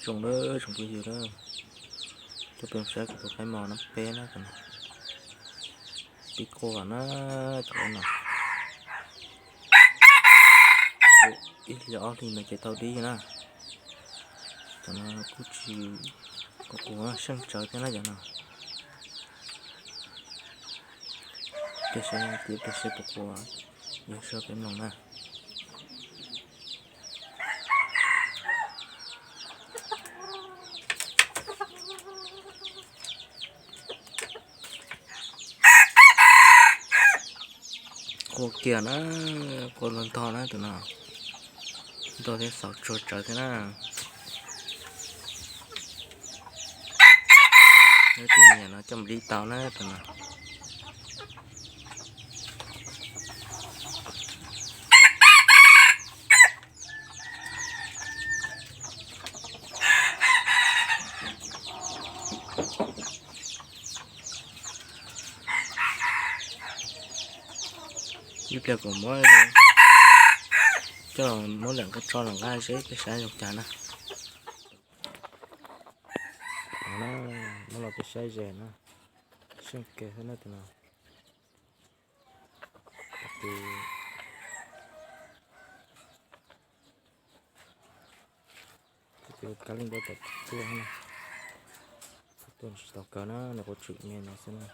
Zoo lawm tsoom phooj ywg na, coj peb saib kuv tus qaib mos nab peb na, cov no tib quaj na, cov no ib hlis ob hlis no ces tau dib na. Cov no kuj tsis, kuj seej tsawv thiab na cov no. Cia saib, cia saib puas quaj, yog seb peb mloog na. Quaj kiag na, quaj ntog ntog na tus no, ntog thiab xaus tsuag tsawv thiab na. Leej twg nyiam no coj mus dib tau na tus no. Ib pliag kuv muab coj los muab lawm nqa tso los nqa seb peb saib zoo cas na. Muab los peb saib ze na, seej kawg thiab na tus no. Tus kab li ntawd tom tuaj, tuaj tsis tau kawg na, nws kuj tseem me no xwb na.